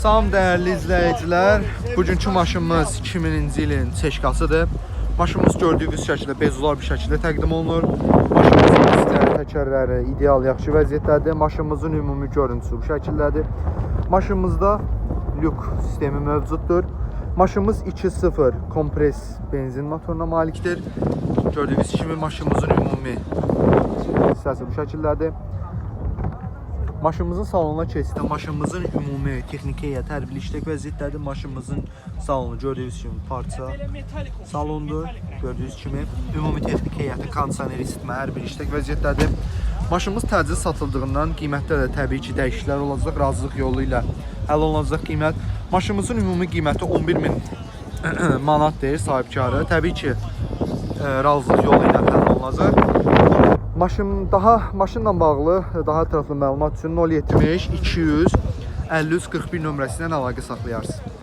Salam dəyərli izləyicilər. Bugünkü maşınımız 2000-ci ilin Çeşkasıdır. Maşınımız gördüyünüz şəkildə bezular bir şəkildə təqdim olunur. Maşınımızın diskləri, təkərləri ideal, yaxşı vəziyyətdədir. Maşınımızın ümumi görüntüsü bu şəkildədir. Maşınımızda lük sistemi mövcuddur. Maşınımız 2.0 kompres benzin motoruna malikdir. Gördüyünüz kimi maşınımızın ümumi hissəsi bu şəkildədir. Maşınımızın salonuna keçdikdə maşınımızın ümumi texniki heyəti hər bir işlək vəziyyətdədir. Maşınımızın salonu gördüyünüz kimi parça salondur. Gördüyünüz kimi ümumi texniki heyəti, kondisioner, isitmə hər bir işlək vəziyyətdədir. Maşınımız təcil satıldığından qiymətdə də təbii ki dəyişikliklər olacaq. Razılıq yolu ilə həll olunacaq qiymət. Maşınımızın ümumi qiyməti 11.000 manat deyir sahibkarı. Təbii ki razılıq yolu ilə həll olunacaq. Maşın daha maşınla bağlı daha ətraflı məlumat üçün 070 200 53 41 nömrəsindən əlaqə saxlayarsınız.